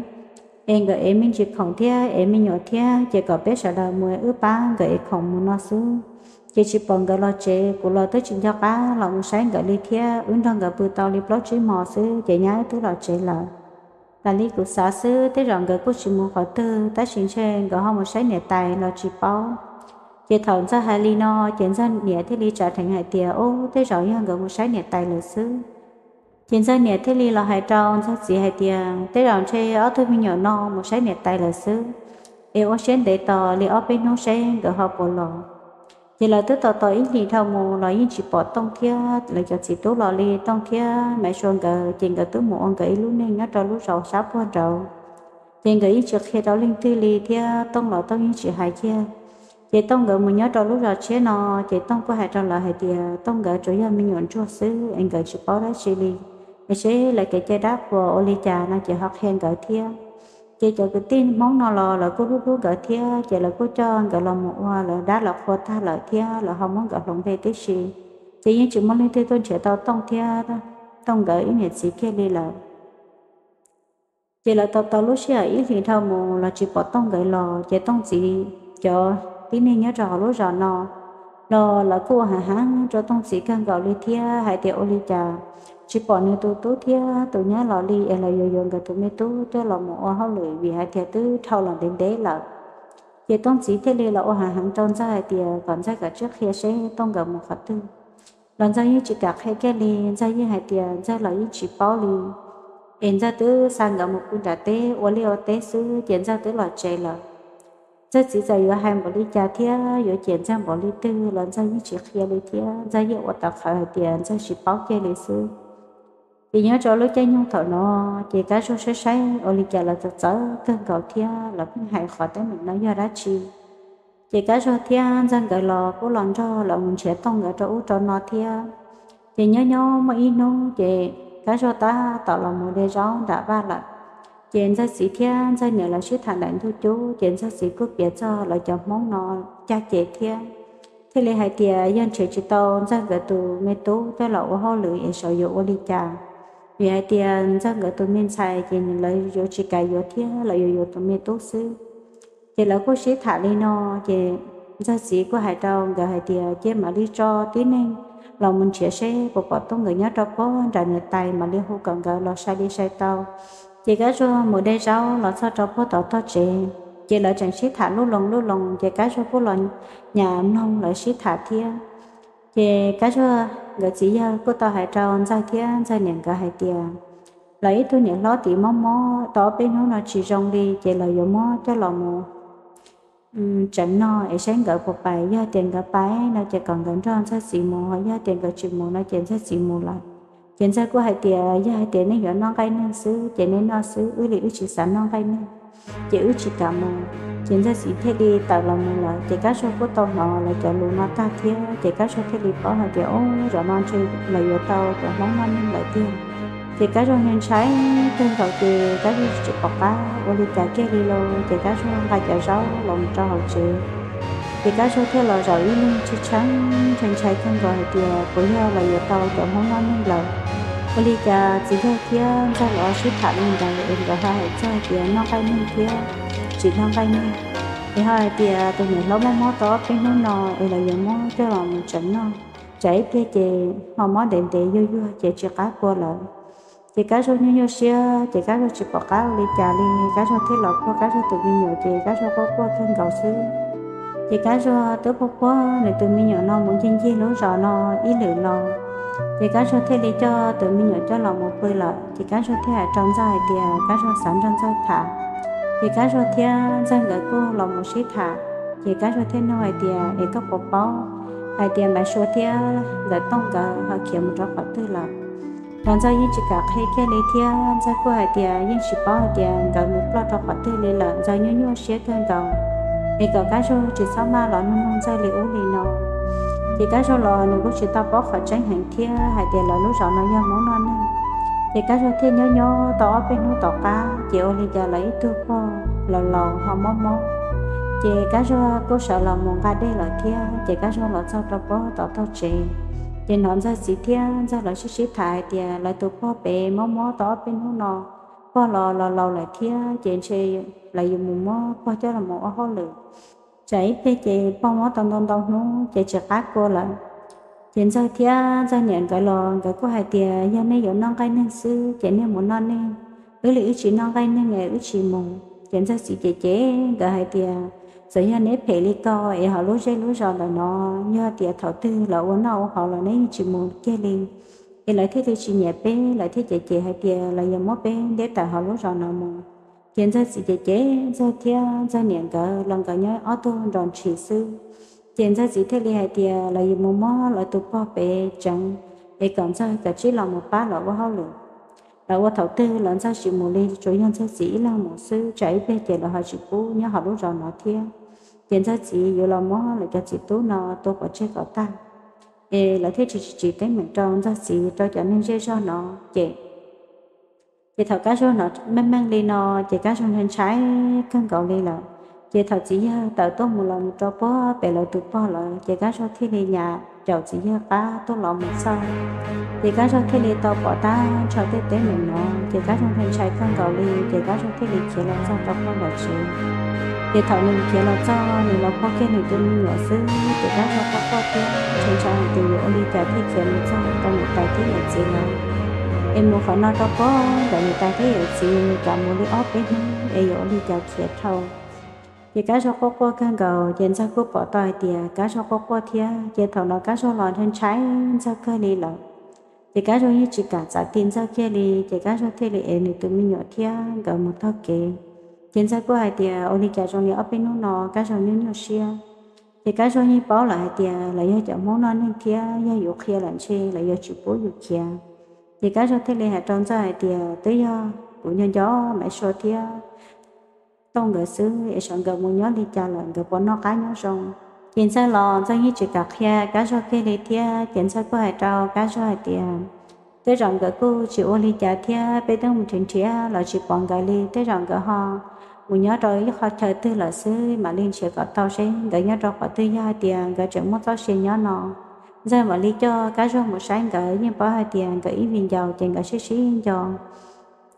es nkawd ev me ntsis khoom thiab ev me nyuam thiab, ces kom peb sawv daws mus wb pab nkawd ev khoom mus no xwb. Ces tsis pom nkawd los tsev, kuv los twb tsis nco qab los mus saib nkawd li thiab, wb nrog nkawd pw tau li plaub tsib hmo xwb ces nyab wb twb los tsev lawm. Tas li kuv xav xwb, tej zaum nkawd kuj tsis mus qhov twg, tab sis ntshe nkawd ho mus saib niam tais los tsis paub. Ces thaum Ntxawg hais li no, ces Ntxawg niam thiaj li tsa dheev hais tias, Ub, tej zaum yog nkawd mus saib niam tais lawm xwb. Ces Ntxawg niam thiaj li los hais rau Ntxawg txiv hais tias, Tej zaum ntshe ob tug me nyuam no mus saib niam tais lawm xwb, es ua siab ntev tos li ob peb hnub seb nkawd ho puas los. Ces lawv twb tos tos ib hlis dhau mus los yeej tsis pom Tooj thiab lawv cov txiv tub los li. Tooj thiab Maiv Sua nkawd ces nkawd twb mus ua nkawd ib lub neej nyob rau lub zos sab puag nraud, ces nkawd yeej tsis qhia rau leej twg li thiab Tooj los Tooj yeej tsis hais kiag. Ces Tooj nkawd mus nyob rau lub zos tshiab no, ces Tooj kuj hais rau lawv hais tias Tooj nkawd tsuas yog me nyuam ntsuag xwb es nkawd tsis paub dab tsi li, es seb lawv kev cai dab qhuas ua li cas no ces ho qhia nkawd thiab. Ces cov kwv tij Hmoob no los lawv kuj hlub hlub nkawd thiab, ces lawv kuj coj nkawd los mus ua lawv dab lawv qhua tag lawm thiab lawv ho muab nkawd hloov npe tib si. Ces yeej tsis muaj leej twg tuaj nrhiav tau Tooj thiab Tooj nkawd ib niam txiv kiag li lawm. Ces lawv tau tau lub sij hawm ib hlis dhau mus los tsis pom Tooj nkawd los, ces Tooj txiv cov tib neeg nyob rau hauv lub zos no los lawv kuj ua hav heev rau Tooj txiv kawg nkaus li thiab hais tias ua li cas tsis pom nws tus tub thiab tus nyab los li, es lawv yuav yuav nkawd tus me tub coj los mus ua hauj lwm vim hais tias twb dhau los ntev ntev lawm. Ces Tooj txiv thiaj li los ua hav heev rau Ntxawg hais tias kom Ntxawg kam tsib qhia seb Tooj nkawd mus qhov twg. Los Ntxawg yeej tsis kam qhia kiag li, Ntxawg yeej hais tias Ntxawg los yeej tsis paub li, es Ntxawg twb xa nkawd mus pw nram teb ua liaj ua teb xwb ces Ntxawg twb los tsev lawm. Ntxawg txiv txawm yuav hais npaum li cas thiab yuav cem Ntxawg npaum li twg los Ntxawg yeej tsis qhia li thiab Ntxawg yeej ua tau qhawv hais tias Ntxawg tsis paub kiag li xwb. Ces nyob rau lub caij nyoog thaum no, ces Kab Zuag saib saib ua li cas lawv txawv txawv kawg nkaus thiab lawv pheej hais qhov teeb meem no yog dab tsi. Ces Kab Zuag thiab Ntxawg nkawd los kuj los nrog lawv mus nrhiav Tooj nkawd rau ub rau no thiab. Ces nyob nyob muaj ib hnub ces Kab Zuag tab tom los mus de zaub nram vaj lawm. Ces Ntxawg txiv thiab Ntxawg niam lawv sib tham ntawm ntug cub, ces Ntxawg txiv kuj piav txog lawv cov Hmoob no caj ces thiab, thiaj li hais tias yog nrhiav tsis tau Ntxawg nkawd tus me tub coj los ua hauj lwm es xyov yuav ua li cas, vim hais tias Ntxawg nkawd tus me ntxhais ces lawv yuav tsis kam yuav thiab lawv yuav yuav tus me tub xwb. Ces lawv kuj sib tham li no, ces Ntxawg txiv kuj hais rau nkawd hais tias cia mam li tso tib neeg los mus nrhiav seb puas pom Tooj nkawd nyob rau puag nram niam tais mam li hu kom nkawd los sai li sai tau. Ces Kab Zuag mus de zaub los txog rau puag tom tog tsev, ces lawv tseem sib tham lub loo lub loo, ces Kab Zuag kuj los nyas mloog lawv sib tham thiab. Ces Kab Zuag nkawd txiv yawg kuj tau hais rau Ntxawg thiab Ntxawg niam nkawd hais tias lawv ib tug niam hlob tim mob mob tau ob peb hnub no tsis zoo li, ces lawv yuav muab coj los mus tseem no es saib nkawd puas pais. Yog tias nkawd pais no ces kom nkawd nrog Ntxawg txiv mus, ho yog tias nkawd tsis mus no ces Ntxawg txiv mus lawm. Ces Ntxawg kuj hais tias yog hais tias nej yuav noj nqaij neeg xwb ces nej noj xwb, wb li wb tsis xav noj nqaij neeg, ces wb tsis kam mus. Ces Ntxawg txiv thiaj li tawm los mus lawm. Ces Kab Zuag kuj tau hnov lawv cov lus no tag thiab, ces Kab Zuag thiaj li paub hais tias ub, zaum no ntshe lawv yuav tau cov Hmoob noj neeg lawm tiag. Ces Kab Zuag ntshai kawg nkaus, ces Kab Zuag tsis pom qab ua li cas kiag li lauj. Ces Kab Zuag nqa cov zaub los mus rau hauv tsev, ces Kab Zuag thiaj los zaum ib leeg tshee tshee, ntshai ntshai kawg nkaus hais tias puas yog lawv yuav tau cov Hmoob noj neeg lawm. Ua li cas txiv yawg thiab Ntxawg los sib tham li ntawd es nkawd ho hais txog hais tias noj nqaij neeg thiab tsis noj nqaij neeg, es ho hais tias tus niam hlob mob mob tau ob peb hnub no es lawv yuav muab coj los mus tseem noj, tsam ib pliag ces ho mob ntev ntev yuag yuag ces tsis qab kua lawm. Ces Kab Zuag nyuaj nyuaj siab, ces Kab Zuag tsis pom qab ua li cas li. Kab Zuag thiaj los puag Kab Zuag tus me nyuam, ces Kab Zuag quaj quaj kawg nkaus xwb. Ces Kab Zuag twb puag puag nws tus me nyuam no mus ncig ncig lub zos no ib lwm los, ces Kab Zuag thiaj li coj tus me nyuam coj los mus pw lawm. Ces Kab Zuag thiaj hais rau Ntxawg hais tias Kab Zuag xav nrog Ntxawg tham. Ces Kab Zuag thiab Ntxawg nkawd kuj los mus sib tham, ces Kab Zuag thiaj nug hais tias es koj puas paub hais tias Maiv Sua thiab Nkawm Tooj nkawd ho khiav mus rau qhov twg lawm? Los Ntxawg yeej tsis kam qhia kiag li thiab Ntxawg kuj hais tias yeej tsis paub hais tias nkawd mus ploj rau qhov twg li lawm. Ntxawg nyuaj nyuaj siab kawg nkaus, es kom Kab Zuag tsis txhob maj los nug nug Ntxawg li ub li no. Ces Kab Zuag los nws kuj tsis tau paub qhov tseeb heev thiab hais tias lawv lub zos no yog Hmoob noj neeg. Ces Kab Zuag thiaj nyob nyob tau ob peb hnub tom qab, ces ua li cas lawv ib tug pog laus laus ho mob mob, Ces Kab Zuag kuj sawv los mus nqa dej lawm thiab, ces Kab Zuag los txog rau puag tom tog tsev, ces hnov Ntxawg txiv thiab Ntxawg lawv sib sib tham hais tias lawv tus pog pem mob mob tau ob peb hnub no, pog los los laus lawm thiab, ces ntshe lawv yuav mus muab pog coj los mus ua hauj lwm. Tsam ib pliag ces pog mob tau ntau ntau hnub ces tsis qab kua lawm. Ces Ntxawg thiab Ntxawg niam nkawd los nkawd kuj hais tias yog nej yuav noj nqaij neeg xwb ces nej mus noj neeg, wb li wb tsis noj nqaij neeg es wb tsis mus. Ces Ntxawg txiv cem cem nkawd hais tias txawm yog neb phem li ko es hauv lub zej lub zos ntawm no, yog tias thaum twg lawv ua noj ua haus los neb yeej tsis mus kiag li, es lawv thiaj li tsis nyiam peb, lawv thiaj cem cem hais tias lawv yuav muab peb ntiab tawm hauv lub zos no mus. Ces Ntxawg txiv cem cem Ntxawg thiab Ntxawg niam nkawd los nkawd nyob ob tug nrog ntshis xwb. Ces Ntxawg txiv thiaj li hais tias lawv yuav mus muab lawv tus pog pem tseev, es kom Ntxawg kav tsij los mus pab lawv ua hauj lwm. Lawv ua thaum twg los Ntxawg tsis mus li, tsuas yog Ntxawg txiv ib leeg mus xwb, tsam ib pliag ces lawv ho tsis pub nyob hauv lub zos no thiab. Ces Ntxawg txiv yuav los muab lawv cov txiv tub no tua pov tseg kom tag, es lawv thiaj tsis tsis tsim teeb meem rau Ntxawg txiv rau cov neeg zej zog no. Ces ces thaum Kab Zuag hnov meej meej li no ces Kab Zuag ntshai ntshai kawg nkaus li lawm. Ces thaum txiv yawg tawm tuaj mus los mus rau puag pem lawv tus pog lawm ces Kab Zuag thiaj li nyas caum txiv yawg qab tuaj los mus txog. Ces Kab Zuag thiaj li tau pom tag nrho tej teeb meem no, ces Kab Zuag ntshai ntshai kawg nkaus li, ces Kab Zuag thiaj li khiav los txog rau puag nram tsev. Ces thaum nws khiav los txog nws los pom kiag nws tus me nyuam xwb ces Kab Zuag quaj quaj thiab ntshai ntshai hais tias yuav ua li cas thiaj khiav mus txog rau niam tais thiab yawm txiv lawv, es mus qhov no rau puag ntawm niam tais thiab yawm txiv, kav mus li ob peb hnub es yuav ua li cas khiav dhau. Ces Kab Zuag quaj quaj kawg nkaus, ces Ntxawg kuj pom tau hais tias Kab Zuag quaj quaj thiab, ces thaum no Kab Zuag los ntshai ntshai Ntxawg kawg li lawm. Ces Kab Zuag yeej tsis kam txav ti Ntxawg kiag li, ces Kab Zuag thiaj li ev nws tus me nyuam thiab nkawd mus taug kev. Ces Ntxawg kuj hais tias ua li cas zoo li ob peb hnub no Kab Zuag nyuaj nyuaj siab. Ces Kab Zuag yeej paub lawm hais tias lawv yog cov Hmoob noj neeg thiab yog yus qhia lawm ntshe lawv yuav tsis pub yus khiav. Ces Kab Zuag thiaj li hais rau Ntxawg hais tias twb yog kuv nco nco Maiv Sua thiab Tooj nkawd xwb es sav nkawd mus nyob li cas lawm, nkawd puas noj qab nyob zoo. Ces Ntxawg los Ntxawg yeej tsis kam qhia Kab Zuag kiag li thiab, ces Ntxawg kuj hais rau Kab Zuag hais tias tej zaum nkawd kuj tsis ua li cas thiab, peb twb mus nrhiav nrhiav los tsis pom nkawd li, tej zaum nkawd ho mus nyob rau ib qhov chaw twg lawm xwb, mam li nrhiav kom tau seb nkawd nyob rau qhov twg, yog hais tias nkawd tseem muaj txoj sia nyob no Ntxawg mam li coj Kab Zuag mus saib nkawd, yeej paub hais tias nkawd ib viv ncaus ces nkawd sib sib nco.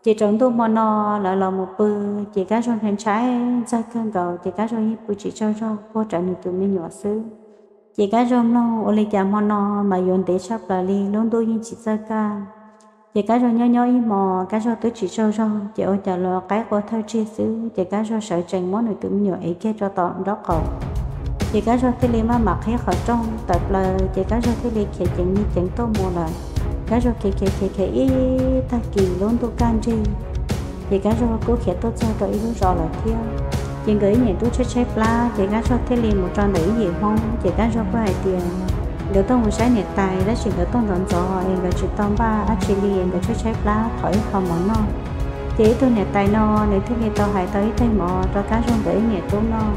Ces tsaus ntuj hmo no lawv los mus pw, ces Kab Zuag ntshai ntshai Ntxawg kawg nkaus, ces Kab Zuag yeej pw tsis tsaug zog puag rawv nws tus me nyuam xwb. Ces Kab Zuag mloog ua li cas hmo no mas yuav ntev tshaj plaws li, lub ntuj yeej tsis txawj kaj. Ces Kab Zuag nyob nyob ib hmo Kab Zuag twb tsis tsaug zog, ces ua cas los qaib qua thawj tsig xwb, ces Kab Zuag sawv tsees muab nws tus me nyuam ev kiag rau tom nraub qaum. Ces Kab Zuag thiaj li maj mam qhib qhov rooj tawm plaws, ces Kab Zuag thiaj li khiav ceev li ceev tuaj mus lawm. Kab Zuag khiav khiav khiav khiav ib tag kis lub ntuj kaj ntsig, ces Kab Zuag kuj khiav tuaj txog rau ib lub zos lawm thiab. Ces nkawd ib niam tub tshaib tshaib plab, ces Kab Zuag thiaj li mus rau ntawm ib yim Hmoob, ces Kab Zuag kuj hais tias nkawd tuaj mus saib niam tais, tab sis nkawd tuaj ntxov ntxov es nkawd tsis tau npaj dab tsi li, nkawd tshaib tshaib plab thov ib qho mov noj. Ces ib tug niam tais no nws thiaj li tau hais tau ib teg mov rau Kab Zuag nkawd ib niam tub noj.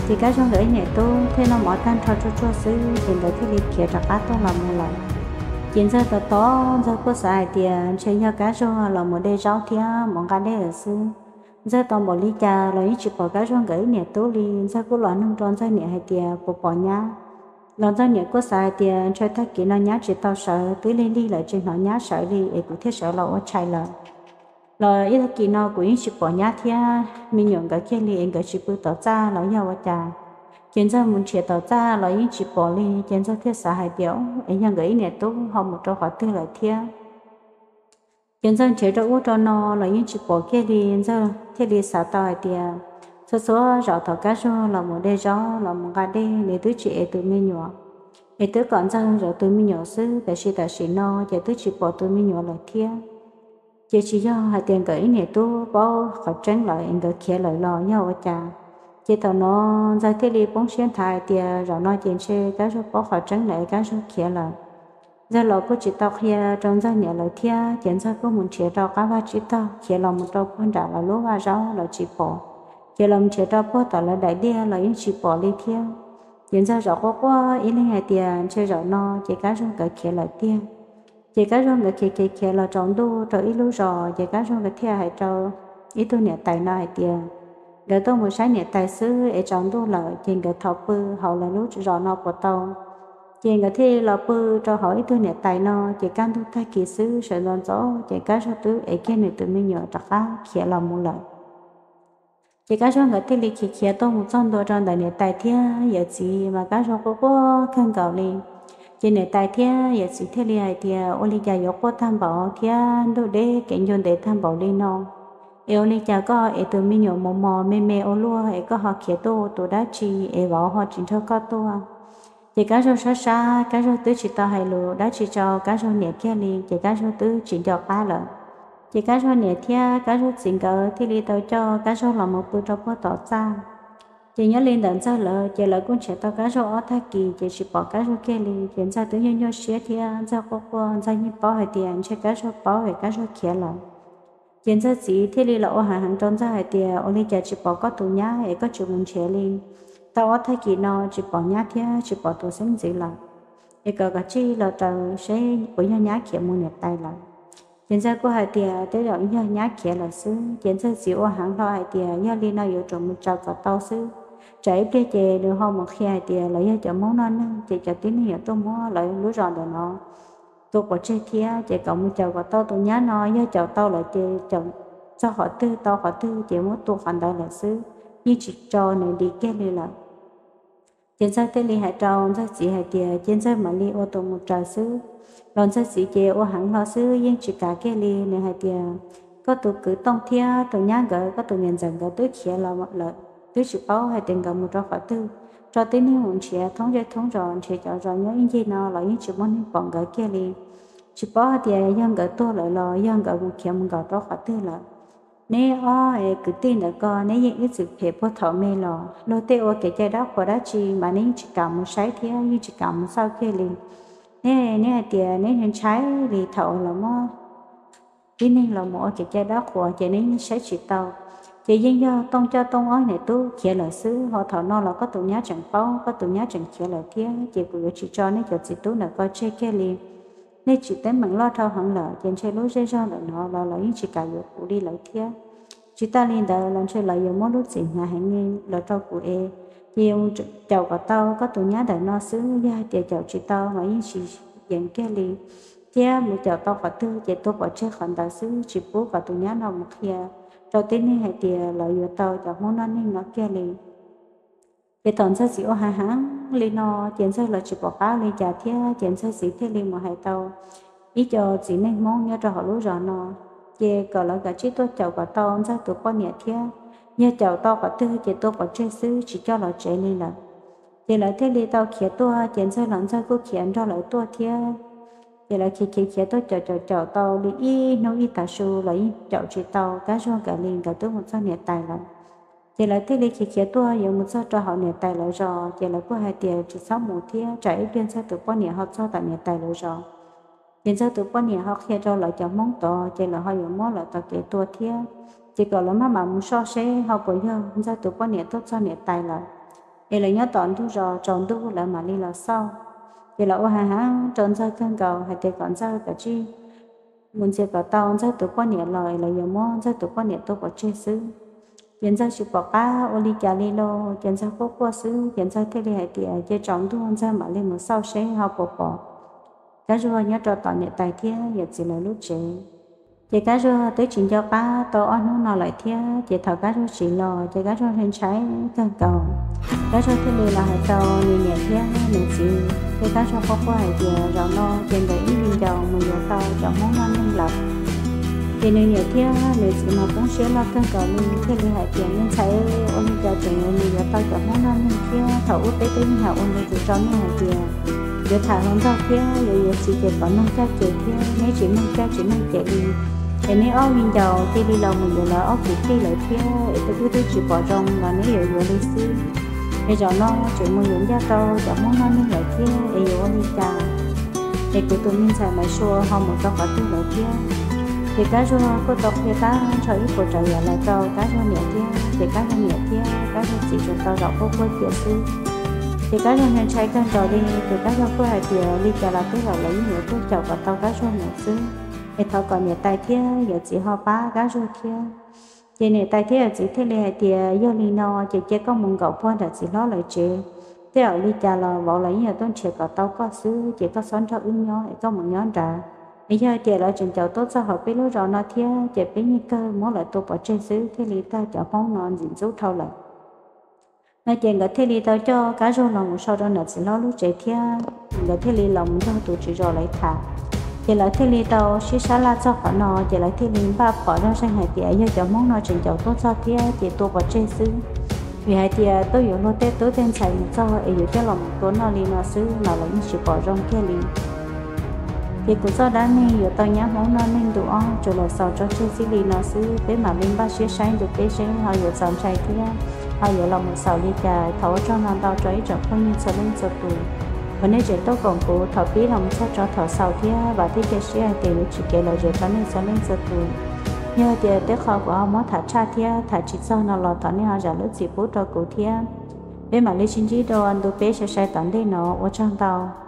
Ces Kab Zuag nkawd ib niam tub thiaj noj mov tag nrho tsuag tsuag xwb, ces nkawd thiaj li khiav rov qab tuaj los mus lawm. Ces Ntxawg tos tos, Ntxawg kuj xav hais tias ntshe yog Kab Zuag los mus de zaub thiab mus nqa dej lawm xwb. Ntxawg tos npaum li cas los yeej tsis pom Kab Zuag nkawd ib niam tub li. Ntxawg kuj los nug rau Ntxawg niam hais tias puas pom nyab, los Ntxawg niam kuj xav hais tias ntshe tag kis no nyab tsis tau sawv, twb lig lig lawm tsis hnov nyab sawv li es kuv thiaj sawv los ua tshais lawm. Los ib tag kis no kuv yeej tsis pom nyab thiab me nyuam nkawd kiag li es nkawd tsis pw tom txaj los yog ua cas. Ces Ntxawg mus nrhiav tom txaj los yeej tsis pom li, ces Ntxawg thiaj xav hais tias es yog nkawd ib niam tub ho mus rau qhov twg lawm thiab. Ces Ntxawg nrhiav rau ub rau no los yeej tsis pom kiag li. Ntxawg thiaj li xav tau hais tias txhua txhua zaus thaum Kab Zuag los mus de zaub los mus nqa dej, nws twb tsis ev tus me nyuam, es twb kom Ntxawg zov tus me nyuam xwb, tiam sis tam sim no ces twb tsis pom tus me nyuam lawm thiab. Ces tsis yog hais tias nkawd ib niam tub paub qhov tseeb lawm es nkawd khiav lawm los yog ua cas. Ces thaum no Ntxawg thiaj li poob siab nthav hais tias zaum no ces ntshe Kab Zuag paub qhov tseeb lawm es Kab Zuag khiav lawm. Ntxawg los kuj tsis tau qhia rau Ntxawg niam lawv thiab, ces Ntxawg kuj mus nrhiav rau qab vaj tsib taug, khiav los mus rau puag nram lawv lub vaj zaub los tsis pom, khiav los mus nrhiav rau puag tom lawv daim liaj los yeej tsis pom li thiab. Ces Ntxawg zaum quaj quaj ib leeg hais tias ntshe zaum no ces Kab Zuag nkawd khiav lawm tiag. Ces Kab Zuag nkawd khiav khiav khiav los tsaus ntuj rau ib lub zos, ces Kab Zuag nkawd thiaj hais rau ib tug niam tais no hais tias nkawd tuaj mus saib niam tais xwb es tsaus ntuj lawm ces nkawd thov pw hauv lawv lub zos no puas tau. Ces nkawd thiaj los pw rau hauv ib tug niam tais no, ces kaj ntug tag kis xwb sawv ntxov ntxov ces Kab Zuag twb ev kiag nws tus me nyuam rov qab khiav los mus lawm. Ces Kab Zuag nkawd thiaj li khiav khiav tuaj mus txog ntua rau ntawm niam tais thiab yawm txiv mas Kab Zuag quaj quaj kawg nkaus li. Ces niam tais thiab yawm txiv thiaj li hais tias, ua li cas yuav quaj tag npaum thiab ntuj deb kev ncua ntev tag npaum li no? Es ua li cas koj ev tus me nyuam mos mos me me ua luaj es koj ho khiav tuaj ua tus dab tsi es vauv ho tsis nrog koj tuaj? Ces Kab Zuag sab sab, Kab Zuag twb tsis tau hais lus dab tsi rau Kab Zuag niam kiag li, ces Kab Zuag twb tsis nco qab lawm. Ces Kab Zuag niam thiab Kab Zuag txiv nkawd thiaj li tau coj Kab Zuag los mus pw rau puag tom txaj. Ces nyob li ntawm Ntxawg lawv ces lawv kuj nrhiav tau Kab Zuag ob tag kis ces tsis pom Kab Zuag kiag li. Ces Ntxawg twb nyuaj nyuaj siab thiab Ntxawg quaj quaj, Ntxawg yeej paub hais tias ntshe Kab Zuag paub es Kab Zuag khiav lawm. Ces Ntxawg txiv thiaj li los ua hav heev rau Ntxawg hais tias, ua li cas tsis pom koj tus nyab es koj tsis mus nrhiav li? Tau ob tag kis no tsis pom nyab thiab tsis pom tus xeeb ntxwv lawm, es kom koj tsij los raws seb puas yog nyab khiav mus niam tais lawm. Ces Ntxawg kuj hais tias tej zaum yog nyab khiav lawm xwb. Ces Ntxawg txiv ua heev hlo hais tias yog li no yuav tsum mus raws kom tau xwb, tsam ib pliag ces nws ho mus qhia hais tias lawv yog cov Hmoob noj neeg ces cov tib neeg yuav tuaj muab lawv lub zos ntawm no tua pov tseg thiab. Ces kom mus caum kom tau tus nyab no, yog caum tau lawm ces caum txog qhov twg tau qhov twg ces muab tua qhov ntawd lawm xwb, yeej tsis tso nws dim kiag li lawm. Ces Ntxawg thiaj li hais rau Ntxawg txiv hais tias cia Ntxawg mam li ua tus mus raws xwb. Los Ntxawg txiv ces ua heev hlo xwb yeej tsis kam kiag li. Nws hais tias koj tus kwv Tooj thiab tus nyab nkawd, koj tus niam ntxawm nkawd twb khiav los lawm, twb tsis paub hais tias nkawd mus rau qhov twg. Tso tib neeg mus nrhiav thoob zej thoob zos, nrhiav cov zos nyob ib ncig no los yeej tsis muaj neeg pom nkawd kiag li. Tsis paub hais tias yog nkawd tuag lawm los yog nkawd mus khiav mus nkaum rau qhov twg lawm. Neb ob kwv tij ntawm ko neb yeej ib txwm phem puag thaum me los, luag tej ua kev cai dab qhuas dab tsi mas neb yeej tsis kam mus saib thiab yeej tsis kam mus xauj kiag li. Neb, neb hais tias neb ntshai li thaum los muab tib neeg los mus ua kev cai dab qhuas ces neb yeej saib tsis tau. Ces yeej yog Tooj coj Tooj ob niam tub khiav lawm xwb, ho thaum no los koj tus nyab tseem paub, koj tus nyab tseem khiav lawm thiab, ces kuv yuav tsis tso nej cov txiv tub ntawm ko tseg kiag li. Nej tsim teeb meem loj dhau heev lawm, ces ntshe lub zej zog ntawm no los lawv yeej tsis kam yuav kuv li lawm thiab. Tsis tas li ntawd los ntshe lawv yuav muab lub txim hnyav heev li los rau kuv es, ces yuav mus caum kom tau koj tus nyab ntawm no xwb, yog hais tias caum tsis tau los yeej tsis yeem kiag li, thiab mus caum tau qhov twg ces tua pov tseg qhov ntawd xwb, tsis pub kom tus nyab no mus qhia rau tib neeg hais tias lawv yuav tau cov Hmoob noj neeg no kiag li. Ces thaum Ntxawg txiv ua heev heev li no, ces Ntxawg los tsis pom qab li cas thiab, ces Ntxawg txiv thiaj li mus hais tau ib co txiv neej Hmoob nyob rau hauv lub zos no, ces kom lawv kav tsij tuaj caum kom tau Ntxawg tus poj niam thiab, yog caum tau qhov twg ces tua pov tseg xwb, tsis coj los tsev li lawm. Ces lawv thiaj li tau khiav tuaj, ces Ntxawg los Ntxawg kuj khiav nrog lawv tuaj thiab. Ces lawv khiav khiav khiav tuaj caum caum caum tau li ib hnub ib tav su los yeej caum tsis tau Kab Zuag nkawd li, nkawd twb mus txog niam tais lawm. Ces lawv thiaj li khiav khiav tuaj yuav mus txog rau hauv niam tais lawv zos, ces lawv kuj hais tias tsis txhob mus thiab, tsam ib pliag Ntxawg tus poj niam ho txog tom niam tais lawv zos, ces Ntxawg tus poj niam ho qhia rau lawv cov Hmoob tod, ces lawv ho yuav muab lawv tom kev tua thiab. Ces kom lawv maj mam mus soj seb ho puas yog Ntxawg tus poj niam tuaj txog niam tais lawm, es lawv nyob tom ntug zos tsaus ntuj lawv mam li los xauj. Ces lawv ua heev heev rau Ntxawg kawg nkaus hais tias kom Ntxawg kav tsij mus ntxias kom tau Ntxawg tus poj niam los es lawv yuav muab Ntxawg tus poj niam tua pov tseg xwb. Ces Ntxawg tsis pom qab ua li cas li lauj, ces Ntxawg quaj quaj xwb, ces Ntxawg thiaj li hais tias cia tsaus ntuj Ntxawg mam li mus xauj seb ho puas pom Kab Zuag nyob rau tom niam tais thiab yawm txiv lawv lub tsev. Ces Kab Zuag twb tsis nco qab tau ob hnub no lawm thiab, ces thaum Kab Zuag tsim los ces Kab Zuag ntshai kawg nkaus. Kab Zuag thiaj li los hais rau nws niam thiab nws txiv, thiab Kab Zuag quaj quaj hais tias zaum no ces nkawd ib viv ncaus mus yuav tau cov Hmoob noj neeg lawm. Ces nws niam thiab nws txiv mas poob siab loj kawg nkaus li, thiaj li hais tias me ntxhais, ua li cas tseem yuav mus yuav tau cov Hmoob noj neeg thiab? Thaum ub peb twb yeej hais ua ntu zus rau nej hais tias yuav tham hluas nraug thiab yuav yuav txiv ces kom mloog caj ces thiab, neb tsis mloog caj tsis mloog ces li, es neb ob viv ncaus cia li los mus yuav lawv ob kwv tij lawm thiab, es twb twb tsis pom zoo los neb yuav yuav li xwb. Es zaum no tseem mus yuav ncaj rau cov Hmoob noj neeg lawm thiab, es yuav ua li cas? Es kuv tus me ntxhais Maiv Sua ho mus rau qhov twg lawm thiab? Ces Kab Zuag kuj tau qhia tag nrho ib puas tsav yam los rau Kab Zuag niam thiab, ces Kab Zuag niam thiab Kab Zuag txiv tsuas tau zaum quaj quaj cia xwb. Ces Kab Zuag ntshai kawg nkaus li, ces Kab Zuag kuj hais tias li cas los tej zaum lawv yeej yuav tuaj caum kom tau Kab Zuag mus xwb, es thov kom niam tais thiab yawm txiv ho pab Kab Zuag thiab. Ces niam tais thiab yawm txiv thiaj li hais tias, Yog li no ces cia koj mus nkaum puag nram txiv hlob lawv tsev, tej zaum li cas los vauv los yeej yuav tuaj nrhiav kom tau koj xwb, ces koj txhob nrog wb nyob es koj mus nyob nrad. Es yog tias lawv tseem caum tuaj txog hauv peb lub zos no thiab ces peb yeej kawg muab lawv tua pov tseg xwb thiaj li tag cov Hmoob no ntxim ntxub dhau lawm. No ces nkawd thiaj li tau coj Kab Zuag los mus so rau nram txiv hlob lub tsev thiab nkawd thiaj li los mus nrog tus tswv zos lawv tham. Ces lawv thiaj li tau sib sab laj txog qhov no, ces lawv thiaj li npaj phom zoj zeeg hais tias yog cov Hmoob no tseem caum tuaj txog thiab ces tua pov tseg xwb, vim hais tias tuaj yuav luag tej tub tej ntxhais mus txog es yuav coj los mus tua noj li no xwb mas lawv yeej tsis pom zoo kiag li. Ces kuv txoj dab neeg yuav tau nyab Hmoob noj neej ntu ob tsuas los xaus tso tseg txij li no xwb, peb mam li npaj siab saib ntu peb seb ho yuav txaus ntshai thiab ho yuav los mus xaus li cas. Thov ua tsaug ntau ntau rau ib tsoom phooj ywg txhua leej txhua tus uas nej tseem tuaj koom kuv thaum pib los mus txog tso thaum xaus thiab vam thiab cia siab hais tias yuav tsis kev lom zem rau nej txhua leej txhua tus. Yog tias tej qho kuv ho muab tham tshaj thiab tham tsis txog no los thov nej ho zam lub txim pub rau kuv thiab. Peb mam li sib ntsib dua ntu peb sai sai tom ntej no, ua tsaug ntau.